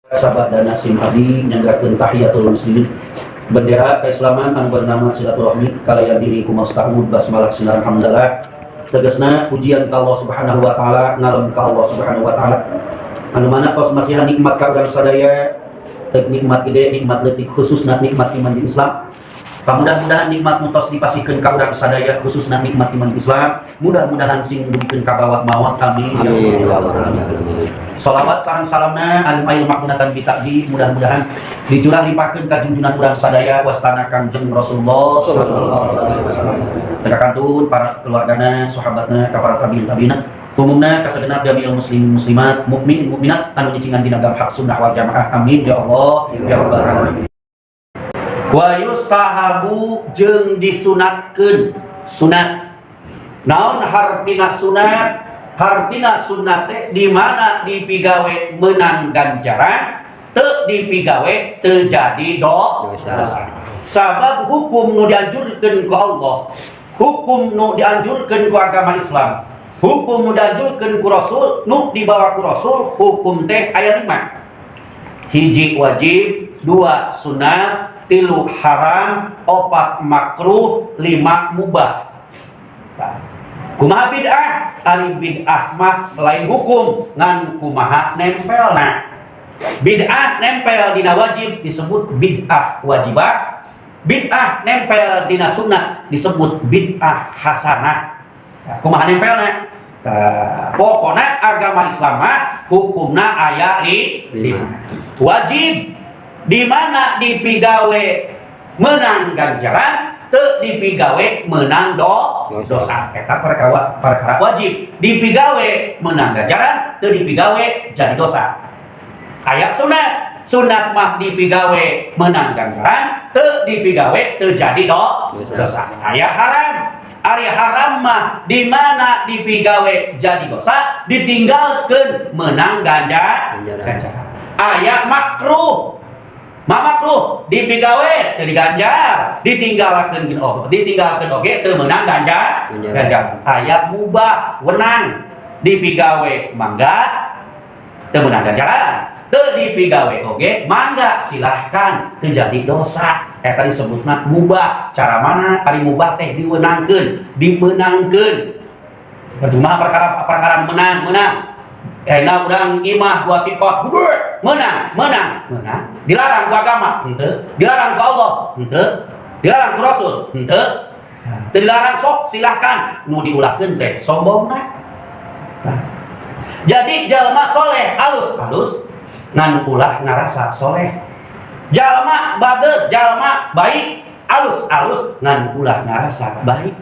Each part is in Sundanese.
Sabadana sim abdi nyanggakeun tahiyatul muslimin, bendera keislaman anu bernama silaturahmi kalayan diri kumaos tahmud basmalah sinareng hamdalah, tegasna pujian ka Allah Subhanahu wa taala, ngalem ka Allah Subhanahu wa taala anu mana kos masihan nikmat ka urang sadaya, nikmat gede, nikmat leutik, khususna nikmat iman di Islam. Mudah-mudahan nikmat nu tos dipasihkeun ka urang sadaya, khususna nikmat iman Islam, mudah-mudahan sing dugikeun ka bawah maut. Amin. Amin ya Allah alamin. Salawat sareng salamna alim ayil makmunatan bitakdi mudah-mudahan dicurah limpahkeun ka junjungan urang sadaya, wastana Kangjeng Rasulullah sallallahu alaihi wasallam. Teka kantun para keluargana, sahabatna, ka para tabiin tabiina, umumna ka sagenap jami'il muslimin muslimat, mukmin mukminat anu nyicingan dina agama hak sunnah wal jamaah. Amin ya Allah ya rabbal alamin. Wa yustahabu jeung disunatkeun. Sunat naon hartina sunat? Hartina sunat teh di mana dipigawe menang ganjaran, teu dipigawe teu jadi dosa. Sabab hukum nu dianjurkeun ku Allah, hukum nu dianjurkeun ku agama Islam, hukum nu dianjurkeun ku Rasul, nu dibawa ku Rasul, hukum teh aya lima: hiji wajib, dua sunat, tilu haram, opat makruh, lima mubah. Tah. Kumaha bid'ah? Ari bid'ah mah lain hukum, ngan kumaha nempelna. Bid'ah nempel dina wajib disebut bid'ah wajibah. Bid'ah nempel dina sunat disebut bid'ah hasanah. Tah, kumaha nempelna? Tah, pokona agama Islam mah hukumna aya di lima. Wajib di mana dipigawe menang ganjaran, teu dipigawe menang dosa. Dosa. Eta perkara perkara wajib dipigawe menang ganjaran, teu dipigawe jadi dosa. Aya sunat. Sunat mah dipigawe menang ganjaran, teu dipigawe teu jadi dosa. Dosa. Aya haram. Ari haram mah di mana dipigawe jadi dosa, ditinggalkeun menang ganjaran. Ganjaran. Aya makruh. Ma makruh dipigawe teu diganjar, ditinggalkeun oge, ditinggalkeun oge teu meunang ganjaran. Ganjaran. Aya mubah, wenang, dipigawe mangga teu meunang ganjaran, teu dipigawe oge mangga silahkan, teu jadi dosa. Eta disebutna mubah. Cara mana ari mubah teh diwenangkeun, dimenangkeun? Cuma perkara perkara menang menang. Enak urang imah dua tikot, menang, menang, menang. Dilarang ku agama, henteu. Dilarang ku Allah, henteu. Dilarang ku Rasul, henteu. Teu dilarang, sok silahkan. Nu diulahkeun teh sombongna. Nah. Jadi jalma soleh alus-alus ngan ulah ngarasa soleh. Jalma bager, jalma baik alus-alus ngan ulah ngarasa baik.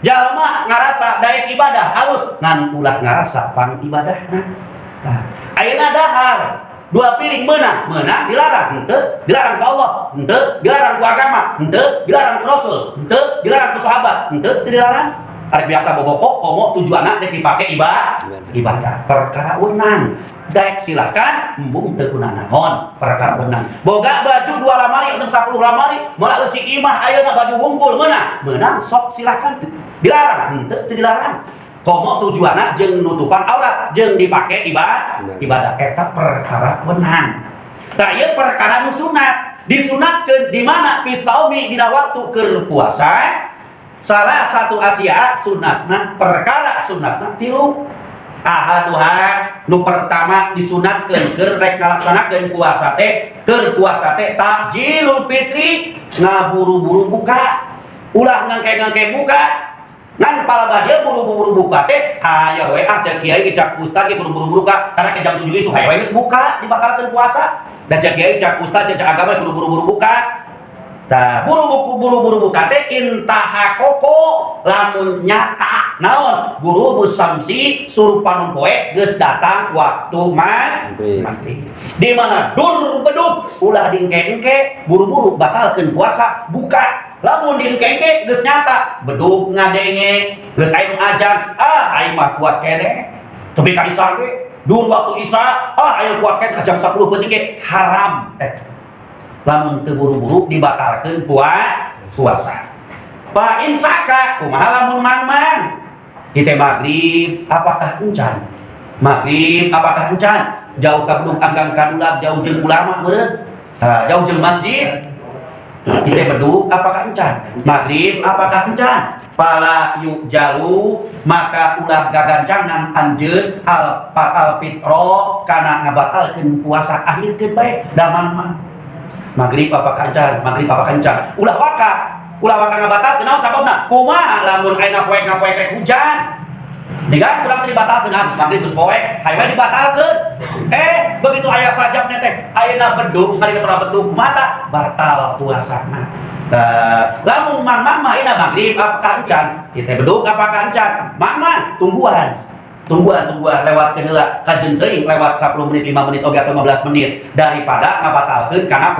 Jalma ngarasa daek ibadah alus ngan ulah ngarasa pang ibadahna. Nah, ayeuna dahar dua piring meunang, meunang. Dilarang henteu, dilarang ku Allah henteu, dilarang ku agama henteu, dilarang ku Rasul henteu, dilarang ku sahabat henteu, teu dilarang. Ari biasa boboko komo tujuanna teh dipake ibadah. Ibadah. Ibadah perkara wenang, daek silakan, embung teu kunanaon, perkara wenang. Boga baju dua lamari, 10 lamari, moal eusi imah ayeuna baju wungkul, meunang, meunang, sok silakan. Dilarang henteu, teu dilarang, komo tujuanna jeung nutupan aurat jeung dipake ibadah. Ibadah. Ibadah eta perkara wenang. Tah, ieu perkara nu sunat, disunatkeun di mana? Fi saumi, dina waktu keur puasa. Salah satu asia sunatna, perkara sunatna tilu. Ahaduha, nu pertama disunatkeun keur rek ngalaksanakeun puasa teh, keur puasa teh takjilul fitri, ngaburu-buru buka, ulah ngangke-ngangke buka. Ngan palebah dia buru-buru buka teh aya we ah, cek kiai ge, cek ustad ge buru-buru buka karena ke jam 7 isuk hayo we geus buka, dibatalkeun puasa. Dan cek kiai, cek ustad, cek agama kudu buru-buru buka. Tah, buru-buru buka teh in tahaqqaqa, lamun nyata naon, ghurubus syamsi, surup panon poe geus datang waktu maghrib. Maghrib. Di mana dur beduk, ulah diengke-engke buru-buru batalkeun puasa buka. Lamun diengke-engke geus nyata beduk ngadenge, geus aya nu ajan, ah aing mah kuat keneh tepi ka isya ge, dur waktu isya, ah aing kuat keneh jam 10 peuting ge, haram lamun teu buru-buru dibatalkeun puasa. Fa in syakka, kumaha lamun mang-mang? Kita maghrib apakah encan? Maghrib apakah encan? Jauh ka bedug anggang kadulab, jauh jeung ulama meureun. Tah, jauh jeung masjid. Kita bedug apakah encan? Maghrib apakah encan? Fala yu'jalu, maka ulah gagancangan anjeun al al fitro kana ngabatalkeun puasa, akhirkeun bae daman mah. Maghrib apakah encan? Maghrib apakah encan? Ulah waka, ulah waka ngabatalkeun. Naon sababna? Kumaha lamun ayeuna poek ngapoek rek hujan? Jika kurang dibatalkeun, habis maghrib geus poek, hayu we dibatalkeun. Eh, begitu aya sajabnya teh, ayeuna bedug, sekali ke bedug, mata batal puasana. Tah, lamun mang-mang mah ayeuna maghrib apakah encan? Kita bedug apakah encan? Mang-mang tungguan. Tungguan, tungguan lewat heula kajen teuing lewat 10 menit, 5 menit oge atau 15 menit daripada ngabatalkeun kana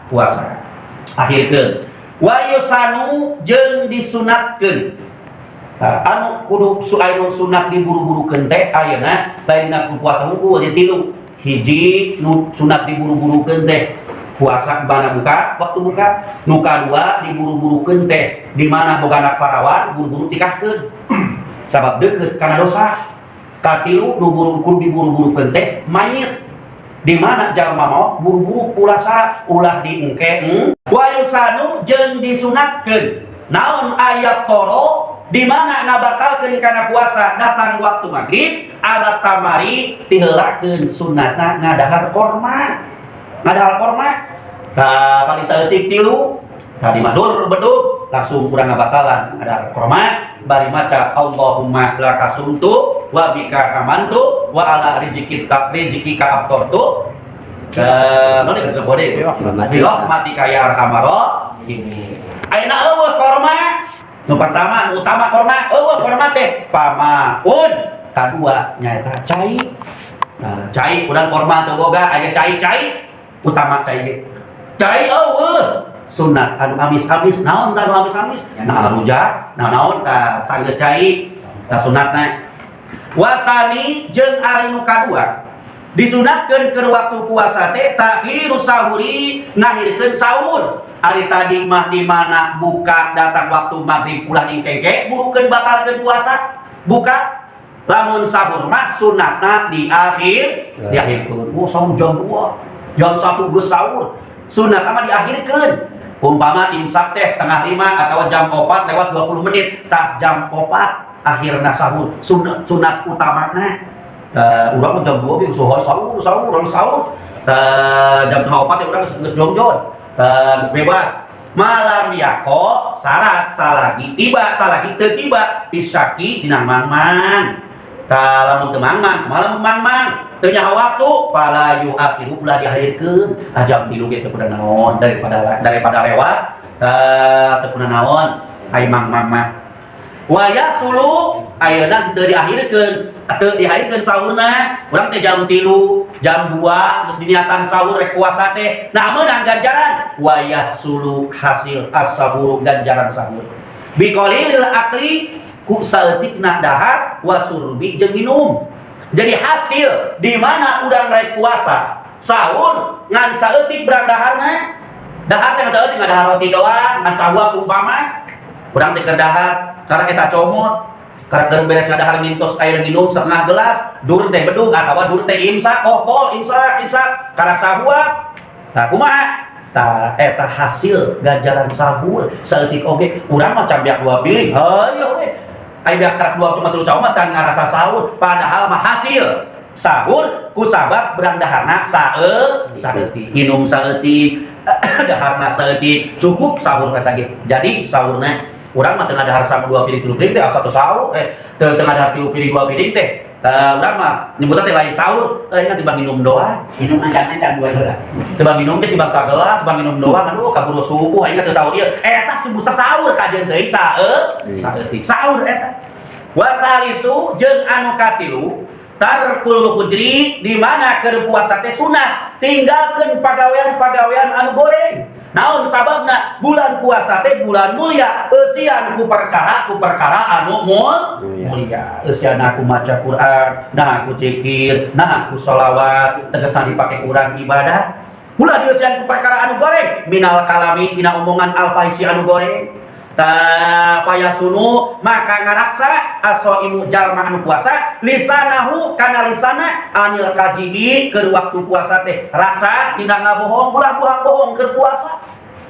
puasa. Akhirkeun. Wa yusanu jeung disunatkeun. Tah, anu kudu su anu sunat diburu-burukeun teh ayeuna lain ku puasa hungkul di tilu. Hiji nu sunat diburu-burukeun teh puasa bana buka, waktu buka. Nu kadua diburu-burukeun teh di mana boga anak parawan buru-buru tikahkeun. Sabab deukeut kana dosa. Katilu nu buru kudu diburu-burukeun teh mayit. Di mana jalma maot buru-buru puasa ulah diengke. Wa yusanu jeung disunatkeun. Naon ayat toro di mana ngabatalkeun kana puasa datang waktu maghrib ala tamari tiheulakeun sunatna ngadahar korma. Ngadahar korma. Tah, paling saeutik tilu tadi mah dur bedug langsung kurang ngabatalan ngadahar korma bari maca Allahumma laka sumtu wa bika amantu wa ala rizqika rizqika aftartu. Eh, non itu bode. Bi rahmatika ya arhamar rahimin. Ayeuna euweuh korma. Nu pertama, nu utama korma, euweuh korma teh pamaun. Kadua nyaeta cai. Nah, cai urang korma teu boga, aya cai-cai utama cai ge. Cai euweuh. Sunat anu amis-amis, naon tah anu amis-amis? Nah, rujak, nah naon tah sanggeus cai, tah sunatna. Wasani jeung ari nu kadua disunatkeun keur waktu puasa teh takhirus sahuri, ngahirkeun sahur. Ari tadi mah di mana buka datang waktu maghrib ulah dingkengke burukeun batalkeun puasa buka. Lamun sahur mah sunatna di akhir, diakhirkeun. Oh, sahur jam 2, jam 1 geus sahur, sunatna mah diakhirkeun. Umpama imsak teh tengah lima atau jam 4 lewat 20 menit, tah jam 4 akhirna sahur sunat, sunat utamana. Urang mah jam 2 ge sahur, sahur, sahur, urang sahur. Jam setengah opat ya urang geus jongjon. Geus bebas. Malam yako syarat salagi tiba, salagi teu tiba bisyaki dina mang-mang. Tah, lamun teu mang-mang, malam mang-mang teu nyaho waktu fala yuakhiru ulah diakhirkeun. Ah, jam 3 ge teu kudu naon daripada daripada lewat. Tah, teu kudu naon ai mang-mang mah. Wa yasulu ayeuna teu diakhirkeun, teu diakhirkeun sahurna. Urang teh jam 3, jam 2 geus diniatan sahur rek puasa teh. Nah, meunang ganjaran wa yahsulu hasil as-sahur ganjaran sahur. Biqalilil akli ku saeutikna dahar wa surbi jeung minum. Jadi hasil di mana urang rek puasa sahur ngan saeutik berang daharna. Dahar teh ngan saeutik, ngadahar roti doang, ngan sahuap umpama. Urang teh keur dahar karena esa comot, karena keur beres ngadahar mintos air minum setengah gelas, dur teh bedug atawa dur teh imsak, oh pol imsak, imsak karena sahuap. Tah, kumaha? Tah, eta hasil ganjaran sahur saeutik oge. Urang mah can beak dua piring, hayo we. Ai beak karak dua cuma tilu cau mah can ngarasa sahur, padahal mah hasil sahur ku sabab berang daharna saeutik, minum saeutik, daharna saeutik, cukup sahur eta ge. Jadi sahurna urang mah teu ngadahar sama dua piring tilu piring teh asa teu sahur, teu teu ngadahar tilu piring dua piring teh. Tah, urang mah nyebutna teh lain sahur, ingat timbang minum doang. Minum ancan-ancan dua gelas. Timbang minum teh timbang sagelas, timbang minum doang, aduh kaburu subuh aing teu sahur ieu. Eta subuh sahur kajeun teuing saeutik. Sahur eta. Wasalisu jeung anu katilu tarkul hujri di mana keur puasa teh sunat tinggalkeun pagawean-pagawean anu goreng. Naon sababna? Bulan puasa teh bulan mulia, eusian ku perkara anu mulia. Eusian aku maca Quran, nah aku zikir, nah aku sholawat, tegasna dipake kurang ibadah. Ulah dieusian ku perkara anu goreng, minal kalami tina omongan alfahisi anu goreng. Ta fayasunu maka ngaraksa as-shaimu jalma anu puasa lisanahu kana lisana anil kadzibi keur waktu puasa teh raksa tina ngabohong, ulah buang bohong keur puasa.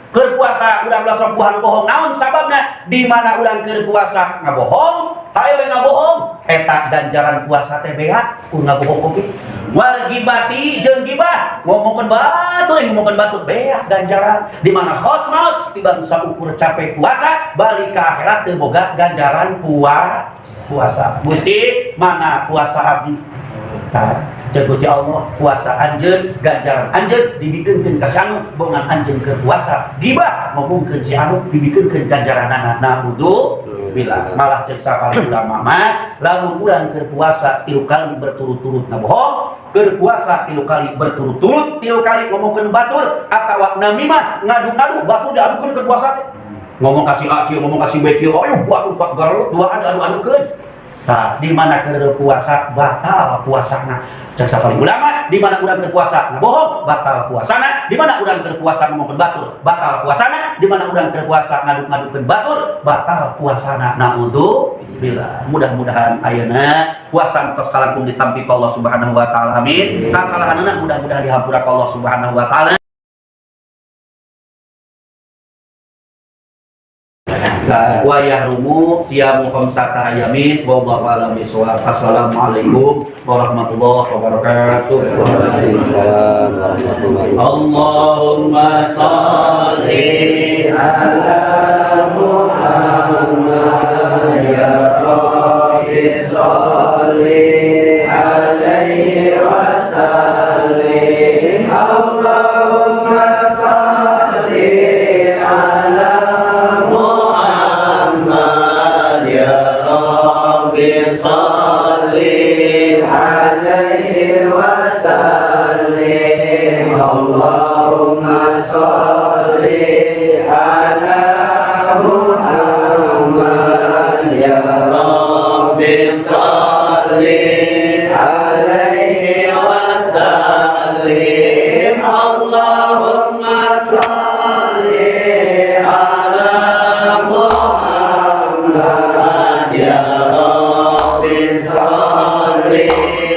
Keur puasa urang ulah sok buang bohong. Naon sababna? Di mana urang keur puasa ngabohong, hayo we ngabohong, eta ganjaran puasa teh beak ku ngabohong oge. Wal ghibati jeung gibah, ngomongkeun batur, ngomongkeun batur beak ganjaran. Di mana kos maut tibang saukur capek puasa balik ke akhirat teu boga ganjaran puasa. Gusti, mana puasa abdi? Tah, ceuk Gusti Allah, puasa anjeun ganjaran anjeun dibikeunkeun ka si anu, bongan anjeun keur puasa gibah ngomongkeun si anu dibikeunkeun ganjaranana. Naudzubillah. Malah ceuk sapali ulama mah, lamun urang keur puasa 3 kali berturut-turut ngabohong, keur puasa 3 kali berturut-turut 3 kali ngomongkeun batur atawa namimah ngadu-ngadu batur diadukeun keur puasa teh, ngomong ka si A kieu, ngomong ka si B kieu, ayo batur pak garut dua ada adu-adukeun. Tah, di mana keur puasa batal puasana. Ceuk sapali ulama, di mana urang keur puasa ngabohong batal puasana, di mana urang keur puasa ngomongkeun batur batal puasana, di mana urang keur puasa ngaduk-ngadukeun batur batal puasana. Naudzubillah. Mudah-mudahan ayeuna puasa tos kalangkung ditampi ku Allah Subhanahu wa taala. Amin. Kasalahanana mudah-mudahan dihampura ku Allah Subhanahu wa taala. Wa yahrumu siyamu khamsata ayamin, wallahu a'lam bishawab. Assalamualaikum warahmatullahi wabarakatuh. Waalaikumsalam warahmatullahi wabarakatuh. Allahumma shalli ala Muhammad ya Rabbi shalli alaihi wa sallim. Allahumma shalli ala Muhammad ya Rabbi shalli alaihi wa sallim. Allahumma shalli ala Muhammad ya Rabbi shalli alaihi wa sallim. Allahumma shalli ala Muhammad ya Rabbi shalli.